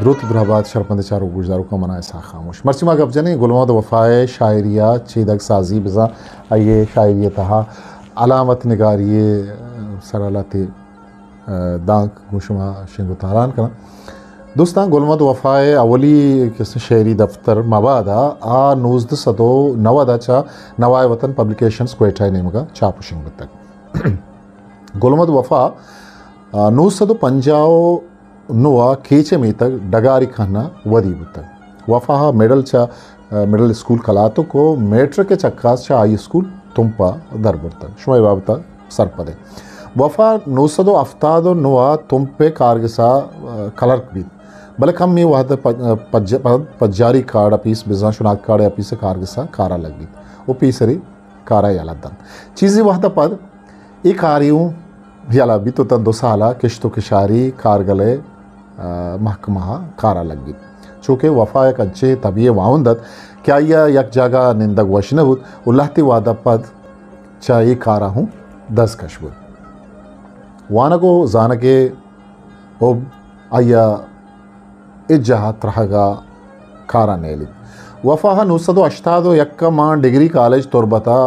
دروت درہبات شرپند چاروک گوشداروکاں، من آں اسحاق خاموش۔ مرچی ما گپ جنیں گل محمد وفا ءِ شاعری ءَ، چیدگ سازی بزاں آئی ءِ شاعری ءِ تہا علامت نگاری ءِ سرا لہتے، ءَ، دانک گوں شما شنگ و تالان کناں۔ دوستاں، گل محمد وفا ءِ اولی کسے شعری دفتر مبادا آ نوزدہ سد و نود ءَ چہ نوائے وطن پبلیکیشنز کوئٹہ ءِ نیمگا چاپ و شنگ بوتگ۔ گل محمد وفا، ءَ، نو سد و پنجاہ و نو ءَ کیچ ءِ میتگ ڈگاری کہن ءَ ودی بوتگ۔ وفا ءَ مڈل چہ، ءَ، مڈل اسکول کلاتک و میٹرک ءِ چکاس چہ ہائی اسکول تمپ ءَ در برتگ۔ شما اے بابت ءَ سرپد ئے۔ وفا نو سد و ہفتاد و نو ءَ تمپ ءِ کارگس ءَ، ءَ، کلرک بیت، بلے کمے وہد ءَ پج-، پج-، پجاری کارڈ اپیس بزاں شناخت کارڈ ءِ اپیس ءِ کارگس ءَ کار ءَ لگیت و پیسری کار ءَ یلہ دنت۔ چیزے وہد ءَ پد اے کارے اوں یلہ بیت و تاں دو سال ءَ کشت و کشاری کارگل ءِ، ءَ، محکمہ ءَ کار ءَ لگیت۔ چوکہ وفا یک انچیں تبی ءِ واہند ات کہ آئی ءَ یک جاگہ نندگ وش نہ بوت و لہتے وہد ءَ پد چہ اے کار ءَ ہوں دزکش بوت۔ وانگ و زانگ ءِ حب آئی ءَ اے جاہ ءَ ترہگ ءَ کار ءَ نیلیت۔ وفا ءَ نو سد و ہشتاد و یک ءَ ماں ڈگری کالج تربت ءَ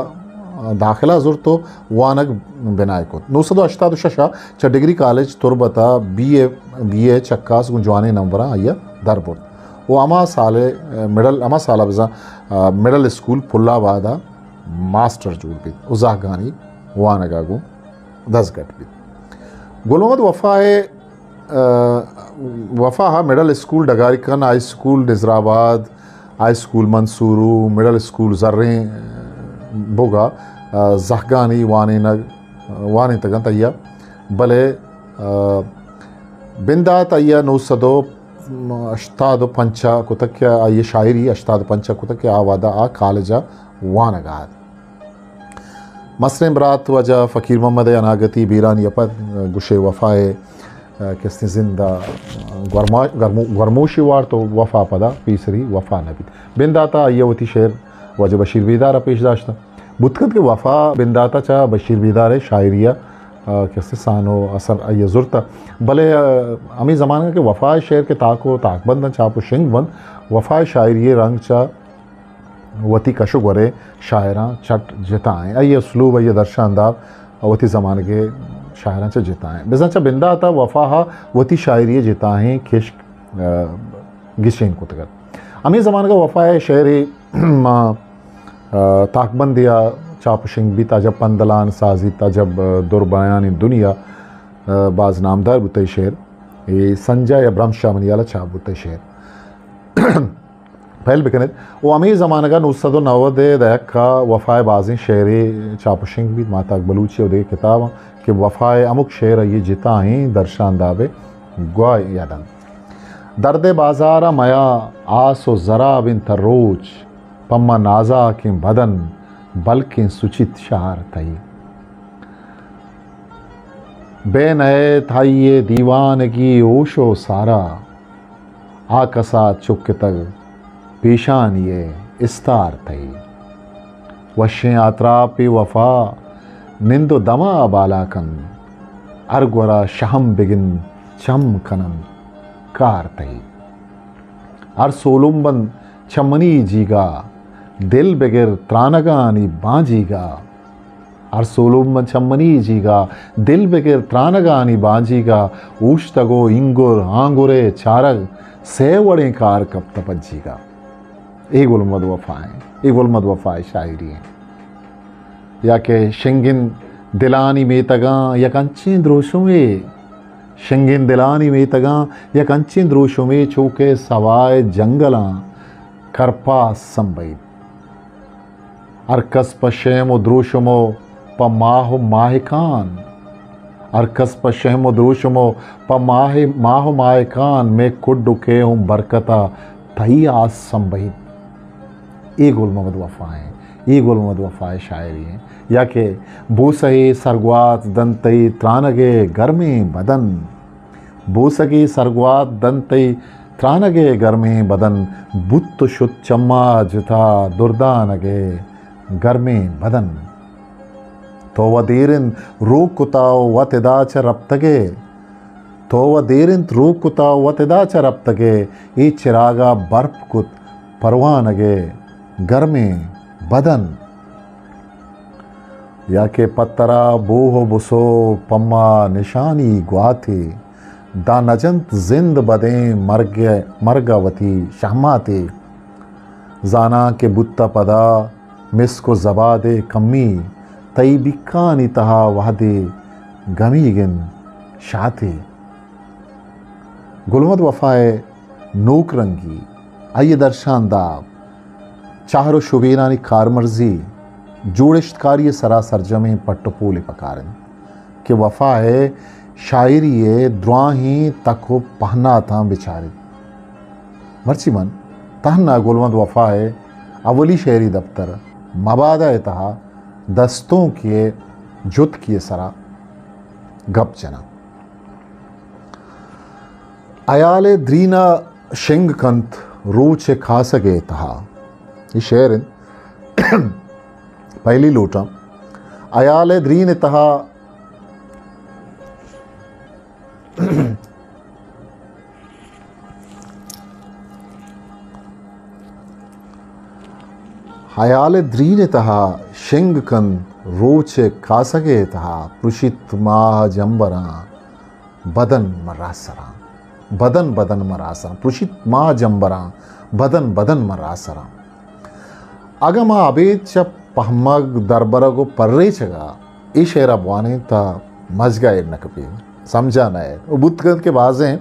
داخلہ زرت و وانگ بنائے کت۔ نو سد و ہشتاد و شش ءَ چہ ڈگری کالج تربت ءَ بی اے، بی اے چکاس گوں جوانیں نمبراں آئی ءَ در برت و ہما سال ءَ مڈل، ہما سال ءَ بزاں مڈل اسکول پل آباد ءَ ماسٹر جوڑ بیت و زہگانی وانگ ءَ گوں دزگٹ بیت۔ گل محمد وفا ءِ، ءَ، وفا ءَ مڈل اسکول ڈگاری کہن، ہائی اسکول نظر آباد، ہائی اسکول منصورو، مڈل اسکول زرین بوگ ءَ، ءَ، زہگانی وانینگ، وانینتگ انت آئی ءَ، بلے، ءَ، بندات آئی ءَ نو سد و ہشتاد و پنچ ءَ کتگ کہ آئی ءِ شاعری ہشتاد و پنچ ءَ کتگ کہ آ وہد ءَ آ کالج ءَ وانگ ءَ ات۔ مستریں برات واجہ فقیر محمد ءِ اناگتی بیرانی ءَ پد گشے وفا ءِ، ءَ، کسیں زند ءَ گورما-، گرمو-، گورموشی وارت و وفا پدا پیسری وفا نہ بیت۔ بندات ءَ آئی ءَ وتی شعر واجہ بشیر بیدار ءَ پیش داشت۔ بوت کنت کہ وفا بندات ءَ چہ بشیر بیدار ءِ شاعری ءَ، ءَ، کسے سان و اثر آئی ءَ زرت۔ بلے، ءَ، ہمے زمانگ ءَ کہ وفا ءِ شعر کہ تاک و تاکبند انت، چاپ و شنگ بنت، وفا ءِ شاعری ءِ رنگ چہ وتی کش و گور ءِ شاعراں چٹ جتا ایں۔ آئی ءِ اسلوب، آئی ءِ درشانداب وتی زمانگ ءِ شاعراں چہ جتا ایں۔ بزاں چہ بندات ءَ وفا ءَ وتی شاعری ءِ جتائیں کشک، ءَ، گچین کتگ ات۔ ہمے زمانگ ءَ وفا ءِ شعرے ماں، ءَ، تاکبندے ءَ چاپ و شنگ بیت، عجب پندلان سازیت، عجب، ءَ، در بیانی دنیا، ءَ، باز نامدار بوت اے شعر۔ اے سنجا یا برمشا منی ہیال ءَ چاپ بوت اے شعر۔ پہل بکنیت۔ و ہمے زمانگ ءَ نو سد و نود ءِ دہک ءَ وفا ءِ بازیں شعرے چاپ و شنگ بیت، ماہتاک بلوچی ءُ دگہ کتاباں کہ وفا ءِ ہمک شعر آئی ءِ جتائیں درشانداب ءِ گواہ یاد انت۔ درد ءِ بازار ءَ میا آس ءُ زراب انت ہر روچ، پہ ما نازاکیں بدن بلکیں سچیت شہار تئی۔ بے نئیت آئی ءِ دیوانگی ہوش ءُ سارا، آ کسا چکتگ پیشانی ءِ استار تئی۔ وشیں آتراپے وفا نند ءُ دما بالا کن، ہر گورا شہم بگند چم کنن کار تئی۔ ہر سولمب انت چہ منی جیگا، دل بگر ترانگانی بانجیگا۔ ہر سولمب انت چہ منی جیگا، دل بگر ترانگانی بانجیگا۔ اوشتگ ءُ اینگر آنگر ءِ چارگ، سئے وڑیں کار کپتہ پجیگا۔ اے گل محمد وفا ایں، اے گل محمد وفا ءِ شاعری ایں۔ یا کہ شنگیں دلانی میتگاں یک انچیں دروشمے، شنگیں دلانی میتگاں یک انچیں دروشمے، چو کہ سوائے جنگلاں کرپاس سمبہیت۔ ہر کس پہ شیم ءُ دروشم ءُ پہ ماہ ءُ ماہکان، ہر کس پہ شیم ءُ دروشم ءُ پہ ماہ، ماہ ءُ ماہکان، مئے کڈ ءُ کیہوں برکت ءَ تئی آس سمبہیت۔ اے گل محمد وفا ایں، اے گل محمد وفا ءِ شاعری ایں۔ یا کہ بوسہے سرگوات دنت تئی ترانگ ءِ گرمیں بدن، بوسگے سرگوات دنت تئی ترانگ ءِ گرمیں بدن، بوت ءُ شت چما جتا دردانگ ءِ گرمیں بدن۔ تو و دیر انت روک کتا ءُ وت ادا چہ رپتگ ئے، تو و دیر انت روک کتا، وت ادا چہ رپتگ ئے، اے چراگا برپ کت پروانگ ءِ گرمیں بدن۔ یا کہ پہ ترا بوہ و بسو پما نشانی گواتے، داں نجنت زند بدیں مرگ، مرگ ءَ وتی شہماتے۔ زاناں کہ بوتہ پدا مسک و زبادے کمی، تئی بیکانی تہا وہدے گمیگ انت شاتے۔ گل محمد وفا ءِ نوک رنگی، آئی ءِ درشان داب، چہر و شبینانی کارمرزی، جوڑشتکاری ءِ سرا سرجمیں پٹ و پولے پکار انت کہ وفا ءِ شاعری ءِ دراہیں تک و پہناتاں بچاریت۔ مرچی من تہنا گل محمد وفا ءِ اولی شعری دپتر مبادا ءِ تہا دستونکے ءِ جتکی ءِ سرا گپ جناں۔ ہیال ءِ درین ءَ شنگ کنت روچ ءِ کاسگ ءِ تہا۔ اے شعر انت۔ پہلی لوٹاں۔ ہیال ءِ درین ءِ تہا، ہیال ءِ درین ءِ تہا شنگ کنت روچ ءِ کاسگ ءِ تہا، پرشیت ماہ جمبراں بدن من راہ سراں، بدن بدن من راہ سراں، پرشیت ماہ جمبراں بدن بدن من راہ سراں۔ اگاں ما ابید چہ پہمگ، دربرگ و پریچگ ءَ اے شعر ءَ بوانیں تہ مزگ ءَ ایر نہ کپیت، سمجھ ءَ نہ ائیت۔ و بوت کنت کہ بازیں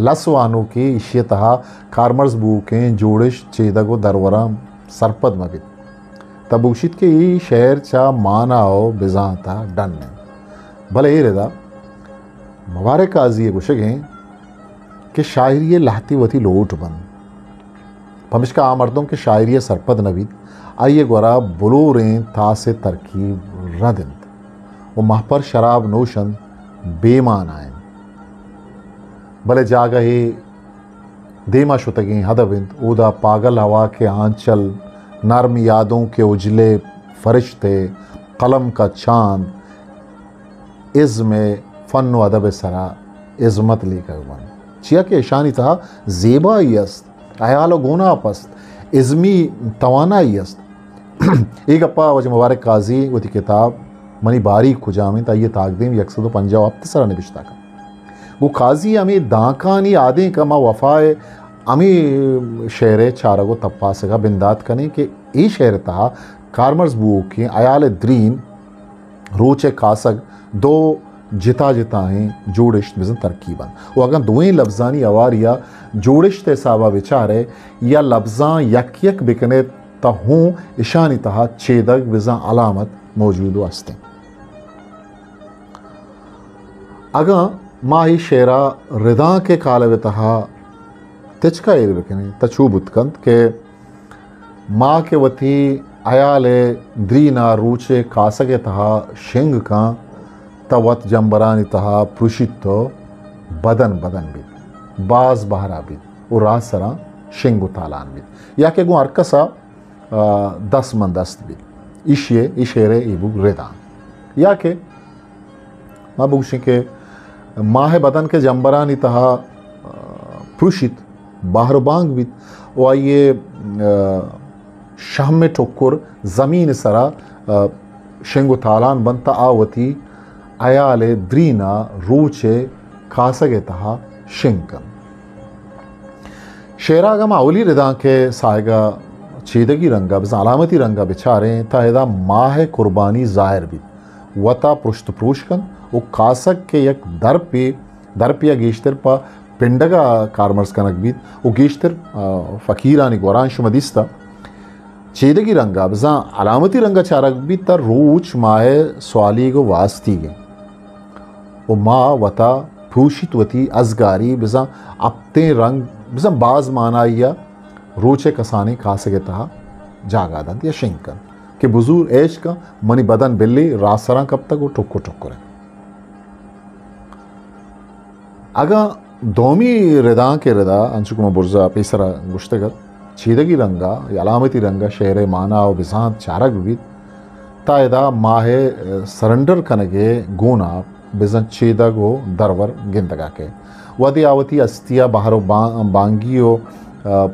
لس وانوکے ایشی ءِ تہا کارمرز بوؤکیں جوڑشت، چیدگ و دروراں سرپد مہ بیت، تہ بگوشیت کہ اے شعر چہ مانا و بزانت ءَ ڈن انت۔ بلے اے ردا مبارک قاضی ءِ گوشگ انت کہ شاعری ءِ لہتے وتی لوٹ بنت۔ پمشکا آ مردم کہ شاعری ءَ سرپد نہ بیت، آئی ءِ گورا بلوریں تاس ءِ ترکیب رد انت و مہپر شراب نوش انت، بے مانا انت۔ بلے جاگہے دیما شتگیں ادب انت، اودا پاگل ہوا کے آنچل، نرم یادوں کے اجلے فرشتے، قلم کا چاند، ازم ءِ فن و ادب ءِ سرا ازمت لیکگ بنت، چیا کہ اشانی تہا زیبائی است، ہیال و گوناپ است، ازمی توانائی است۔ اے گپا واجہ مبارک قاضی وتی کتاب منی باریک کجام انت، آئی ءِ تاکدیم یک سد و پنجاہ و ہپت ءِ سرا نبشتہ کنت۔ گوں قاضی ءِ ہمے دانکانی آدینک ءَ ما وفا ءِ ہمے شعر ءِ چارگ و تپاسگ ءَ بندات کنیں کہ اے شعر ءِ تہا کارمرز بوؤکیں ہیال ءِ درین، روچ ءِ کاسگ دو جتا جتائیں جوڑشت بزاں ترکیب انت۔ و اگاں دوئیں لبزانی ہواری ءَ جوڑشت ءِ حساب ءَ بچارئے یا لبزاں یک یک بکنئے تہ ہوں اشانی تہا چیدگ بزاں علامت موجود و است انت۔ اگاں ما اے شعر ءَ ردانک ءِ کالب ءِ تہا تچک ءَ ایر بکنیں تہ چو بوت کنت کہ ما کہ وتی ہیال ءِ درین ءَ روچ ءِ کاسگ ءِ تہا شنگ کن تہ وت جمبرانی تہا پروشیت و بدن بدن بیت، باز بہرا بیت و راہ سراں شنگ و تالان بیت، یا کہ گوں ہر کس ءَ، آ، دست من دست بیت۔ ایشی ءِ، اے شعر ءِ اے بوگ ردان۔ یا کہ ما بگوشیں کہ ماہ بدن کہ جمبرانی تہا، آ، پروشیت، بہر و بانگ بیت و آئی ءِ، آ، شہم ءِ ٹکر زمین ءِ سرا، آ، شنگ و تالان بنت تہ آ وتی ہیال ءِ درین ءَ روچ ءِ کاسگ ءِ تہا شنگ کنت۔ شعر ءَ اگاں ما اولی ردانک ءِ ساہگ ءَ چیدگی رنگ ءَ بزاں علامتی رنگ ءَ بچاریں تہ ادا ماہ ءِ قربانی ظاہر بیت، وتا پرشت پروش کنت و کاسگ کہ یک درپے، درپے ءَ گیشتر پہ پنڈگ ءَ کارمرز کنگ بیت و گیشتر، آ، فقیرانی گوراں شما دیستہ چیدگی رنگ ءَ بزاں علامتی رنگ ءَ چارگ بیت تہ روچ ماہ ءِ سوالیگ و واستیگ انت و ماہ وتا پروشیت وتی ازگاری بزاں ہپتیں رنگ بزاں باز مانائی ءَ روچ ءِ کسانیں کاسگ ءِ تہا جاگہ دنت یا شنگ کنت کہ بزور ایش کن منی بدن بلے راہ سراں کپتگ و ٹکر ٹکر انت۔ اگاں دومی ردانک ءِ ردا، انچو کہ من برزا پیسرا گوشتگ ات، چیدگی رنگا یا علامتی رنگا شعر ءِ مانا و بزانت چارگ بہ بیت، تہ ادا ماہ ءِ سرنڈر کنگ ءِ گوناپ بزاں چیدگ و درور گندگا کئیت۔ وہدے آ وتی ہستی ء بہر و بان-، بانگی و، آ،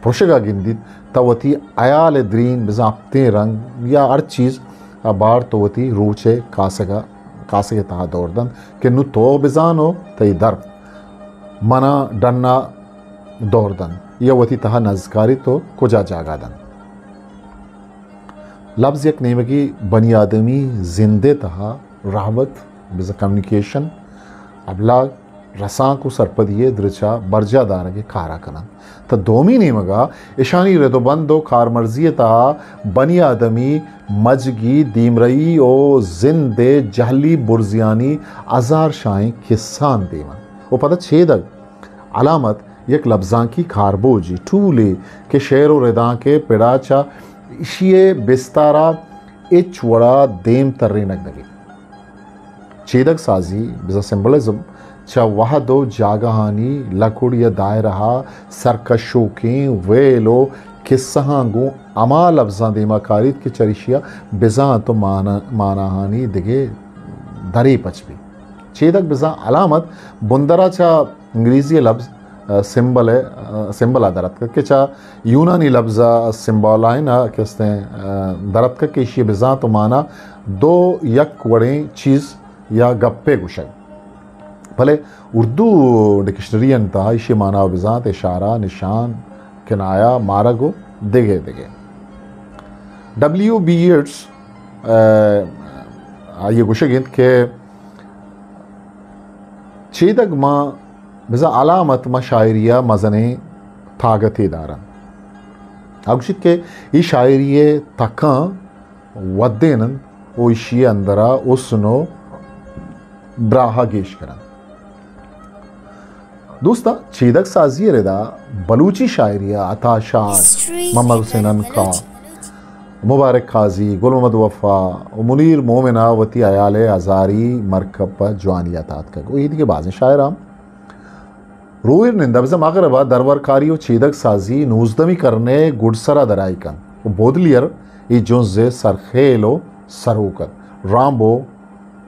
پرشگا گندیت، تہ وتی ہیال ء درین بزاں ہپتیں رنگ یا ہر چیز ء بارت و وتی روچ ء کاسگ ء، کاسگ ء تہا دور دنت کہ نوں تو بزان و تئی در منا ڈنا دور دنت یا وتی تہا نزکاریت و کجا جاگہ دنت۔ لبز یک نیمگی بنی آدمی زندے تہا رہبت، بزاں کمیونیکیشن، ابلاغ، رسانک و سرپدی ء درچا برجا دارگ ء کارا کننت۔ تہ دومی نیمگا اشانی رد و بند و کارمرزی ء تہا بنی آدمی مجگی دیمرئی و زند ء جہلی برزیانی ہزار شاہیں کسان دیمن۔ و پدا چیدگ علامت یک لبزانکی کاربوجی ٹولے کہ شعر و ردانک ء پڑا چہ اشی ء بستارا ہچ وڑا دیم ترینگ نہ بیت۔ چیدگ سازی، بزاں سمبلزم، چہ وہد و جاگہانی لکڑ یا دائرہ ء سرکشوکیں ویل و کسہاں گوں ہما لبزاں دیما کاریت کہ چریشی ء بزانت و مانا-، ماناہانی دگہ درے پچ بیت۔ چیدگ بزاں علامت بندرا چہ انگریزی لبز، ء، سمبل ء، ء، سمبل ء در اتکگ کہ چہ یونانی لبز ء سمبالائن ء کہ استیں، ء، در اتکگ کہ ایشی بزانت و مانا دو یک وڑیں چیز یا گپے گوشگ۔ بلے اردو ڈکشنری انت تہا ایشی مانا و بزانت اشارہ، نشان، کنایہ، مارگ و دگہ دگہ۔ ڈبلیو بی یئیٹس، ء، آئی گوشگ انت کہ چیدگ ما بزاں علامت ما شاعری ء مزنیں تاگتے دارن۔ آ گوشیت کہ ای شاعری ء تکاں ودین انت و ایشی ء اندرا حسن و براہ ء گیش کننت۔ دوستاں، چیدگ سازی ء ردا بلوچی شاعری ء عطا شاد، محمد حسین عنقا، مبارک قاضی، گل محمد وفا و منیر مومن ء وتی ہیال ء ہزاری مرکب پہ جوانی ء تاتکگ و ایدگہ بازیں شاعر ہم۔ روئر نند ء بزاں مغرب ء درورکاری و چیدگ سازی نوزدہمی کرن ء گڈسرا درائیگ انت و بودلیئر اے جنز ء سرخیل و سروک انت۔ رامبو،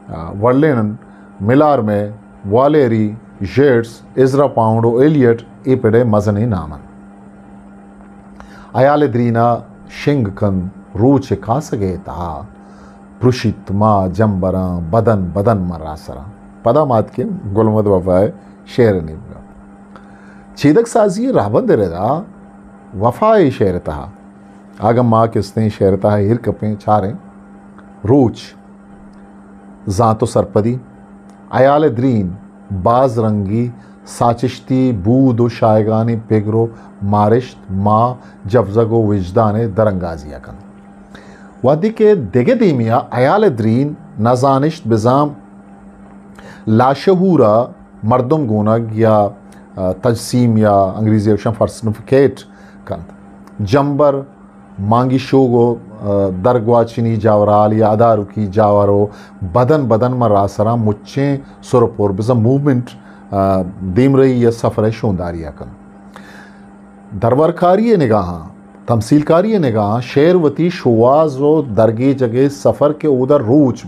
آ، ورلینن، ملارمے، والیری، ژیٹس، ازرا پاؤنڈ و ایلیٹ اے پڑ ء مزنیں نام انت۔ ہیال ء درین ء شنگ کن روچ ء کاسگ ء تہا پرشیت ماہ جمبراں بدن بدن من راسراں۔ پدا مات کہ گل محمد وفا ء شعر ء نیمگا۔ چیدگ سازی ء رہبند ء ردا وفا ء شعر ء تہا اگاں ما کستیں شعر ء تہا ایر کپیں چاریں روچ زانت و سرپدی، ہیال ء درین، باز رنگی، ساچشتی، بود و شایگانی پگر و مارشت، ماہ، جوزگ و وجدان ء درانگازی ء کنت۔ وہدے کہ دگہ دیمے ء ہیال ء درین، نزانشت بزاں لاشعور ء مردم گونگ یا، ء، تجسیم یا انگریزی ء گوشاں پرسنیفیکیٹ کنت۔ جمبر، مانگی شوگ و، ء، درگواچنی جاورال یا ادارکی جاور و بدن بدن من راسراں مچیں سر و پر بزاں موومنٹ، ء، دیمرئی یا سفر ء شونداری ء کنت۔ درورکاری ء نگاہاں، تمثیلکاری ء نگاہاں، شعر وتی شوہاز و درگیجگ ء سفر کہ اودا روچ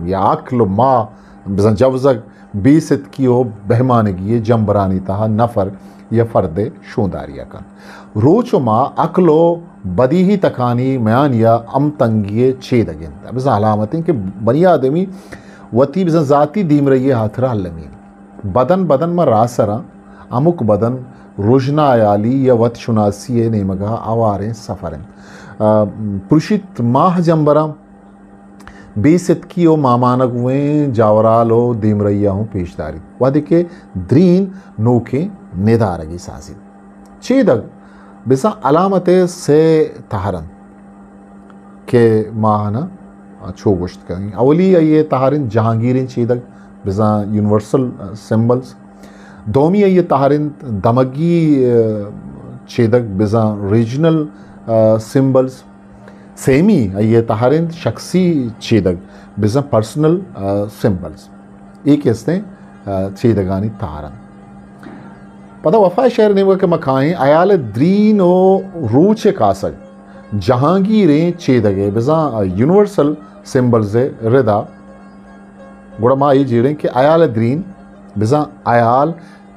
یا عقل و ماہ بزاں جوزگ بے ستکی و بہمانگی ء جمبرانی تہا نفر یا فرد ء شونداری ء کنت۔ روچ و ماہ عقل و بدیہی تکانی میانی ء ہمتنگی ء چیدگ انت۔ بزاں علامت انت کہ بنی آدمی وتی بزاں ذاتی دیمرئی ء ہاترا المی انت۔ بدن بدن من راسراں، ہمک بدن رژنا ہیالی یا وت شناسی ء نیمگا ہواریں سفر انت۔ ء، پرشیت ماہ جمبراں بے ستکی و مامانگویں جاورال و دیمرئی ء ہوں پیش داریت، وہدے کہ درین نوکیں ندارگے سازیت۔ چیدگ بزاں علامت ء سے تہر انت کہ ما آناں چو گوشت کنیں۔ اولی آئی ء تہر انت جہانگیریں چیدگ، بزاں یونیورسل سمبلز۔ دومی آئی ء تہر انت دمگی، ء، چیدگ، بزاں ریجنل، ء، سمبلز۔ سیمی آئی ء تہر انت شخصی چیدگ، بزاں پرسنل، ء، سمبلز۔ اے کہ استیں، ء، چیدگانی تہر انت۔ پدا وفا ء شعر نیمگا کہ ما کائیں، ہیال ء درین و روچ ء کاسگ جہانگیریں چیدگ ء بزاں یونیورسل سمبلز ء ردا گڑا ما اے جیڑیں کہ ہیال ءِ درین، بزاں ہیال،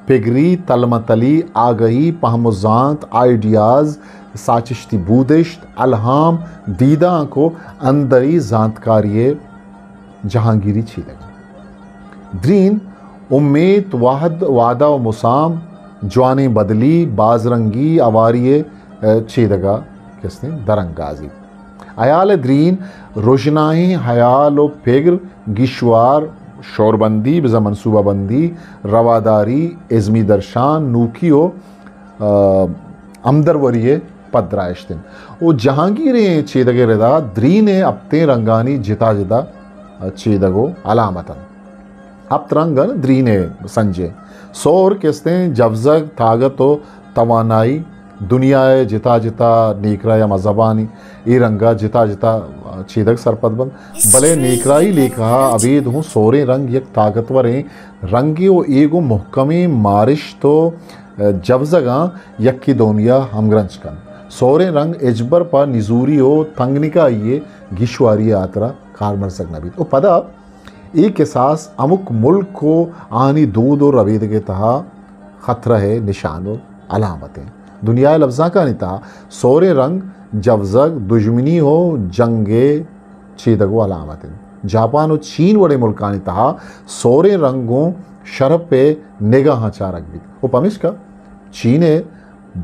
پگری، تلمتلی، آگہی، پہم و زانت، آئیڈیاز، ساچشتی بودشت، الہام، دیدانک و اندری زانتکاری ءِ جہانگیری چیدگ انت۔ درین، امیت، وہد، وعدہ و مسام، جوانیں بدلی، بازرنگی، ہواری ءِ، ءَ، چیدگ ءَ کستیں درانگازی۔ ہیال ءِ درین، رژنائیں ہیال و پگر، گیشوار، شوربندی، بزاں منصوبہ بندی، رواداری، ازمی درشان، نوکی و، ءَ، ہمدروری ءِ پدرائشت انت۔ و جہانگیریں چیدگ ءِ ردا درین ءِ ہپتیں رنگانی جتا جتا چیدگ و علامت انت۔ ہپت رنگ انت درین ءِ سنجیں۔ سہر کہ استیں جوزگ، تاگت و توانائی، دنیا ءِ جتا جتا نیکراہ یا مذہبانی اے رنگ ءَ جتا جتا چیدگ سرپد بنت، بلے نیکراہی لیکہ ءَ ابید ہوں سہریں رنگ یک طاقتوریں رنگے و اے گوں مہکمیں مارشت و جوزگاں یکے دومی ءَ ہمگرنچ کنت۔ سہریں رنگ ہچبر پہ نزوری و تنگنکائی ءِ گیشواری ءِ ہاترا کارمرزگ نہ بیت۔ و پدا اے کساس ہمک ملک و آہانی دود و ربیدگ ءِ تہا خطرہ ءِ نشان و علامت انت۔ دنیا ءِ لبزانکانی تہا سہریں رنگ جوزگ، دژمنی و جنگ ءِ چیدگ و علامت انت۔ جاپان و چین وڑیں ملکانی تہا سہریں رنگ گوں شرپ ءِ نگاہاں چارگ بیت و پمیشکا چین ءِ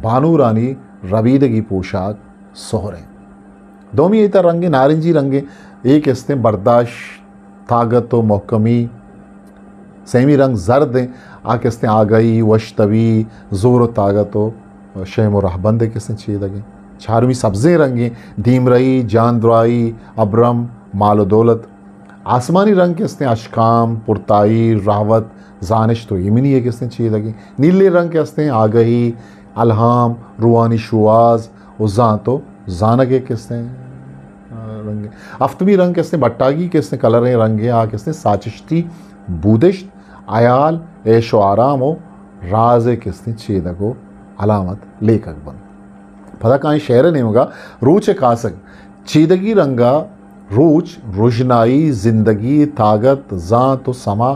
بانورانی ربیدگی پوشاک سہر انت۔ دومی ایتا رنگیں نارنجی رنگیں، اے کہ استیں برداشت، طاقت و محکمی۔ سیمی رنگ زرد انت، آ کہ استیں آگہی، وشتوی، زور و طاقت و شیم و رہبند ءِ کہ استیں چیدگ انت۔ چارمی سبزیں رنگیں، دیمرئی، جاندرائی، ابرم، مال و دولت۔ آسمانی رنگ کہ استیں اشکام، پرتائی، رہوت، زانشت و ایمنی ءِ کہ استیں چیدگ انت۔ نیلیں رنگ کہ استیں آگہی، الہام، روحانی شوہاز و زانت و زانگ ءِ کہ استیں، آ، رنگ انت۔ ہفتمی رنگ کہ استیں بٹاگی کہ استیں کلریں رنگے، آ کہ استیں ساچشتی بودشت، ہیال، عیش و آرام و راز ءِ کہ استیں چیدگ و علامت لیکگ بنت۔ پدا کائیں شعر ءِ نیمگا۔ روچ ءِ کاسگ، چیدگی رنگا روچ، رژنائی، زندگی، طاقت، زانت و سما۔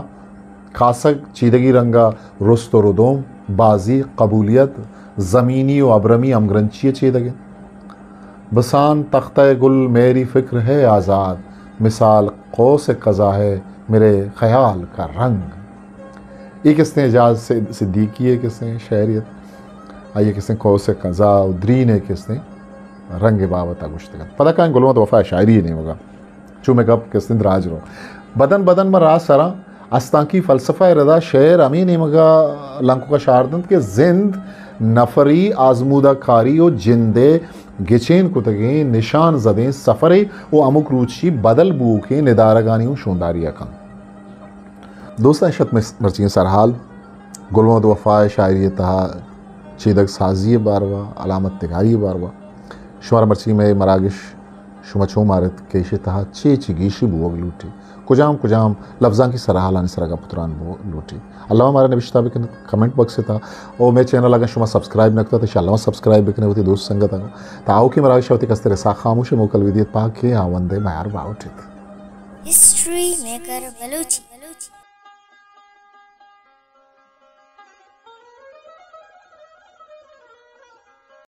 کاسگ، چیدگی رنگا رست و ردوم، بازی، قبولیت، زمینی و ابرمی ہمگرنچی ءِ چیدگ انت۔ بسان تختہ گل میری فکر ہے آزاد، مثال قوس قزح ہے میرے خیال کا رنگ۔ اے کہ استیں اعجاز صد-، صدیقی ءِ کہ استیں شعرے ات۔ آئی ءَ کہ استیں قوس قزح و درین ءِ کہ استیں رنگ ءِ بابت ءَ گوشتگ ات۔ پدا کائیں گل محمد وفا ءِ شاعری ءِ نیمگا۔ چو مئے گپ کہ استیں دراج رو۔ بدن بدن ماں راہ سراں، استانکی فلسفہ ءِ ردا شعر ہمے نیمگا لنککا شار دنت کہ زند نفری آزمودہ کاری و جند ءِ گچین کتگیں نشان زدیں سفرے و ہمک روچی بدل بوؤکیں ندارگانی اوں شونداری ءَ کنت۔ دوستاں، اش ات مئے مرچیگیں سرحال۔ گل محمد وفا ءِ شاعری ءِ تہا چیدگ سازی ءِ باروا، علامت نگاری ءِ باروا۔ شمارا مرچی مئے مراگش شما چون مارت کہ ایشی ءِ تہا چے چے گیشی بوگ لوٹی، کجام کجام لبزانکی سرحالانی سرا گپ و تران بوگ لوٹی۔ الما مارا نبشتہ بکنت کمنٹ باکس ءِ تہا، او مئے چینل اگاں شما سبسکرائب نہ کتگ تو الما سبسکرائب بکنے وتی دوست سنگتاں۔ تا آؤکیں مراگش ءَ وتی کستر ءَ ساہ خاموش ءَ موکل بدیت، پاکیں ہاوند ءِ میار باہوٹ ایت۔ History maker Balochi.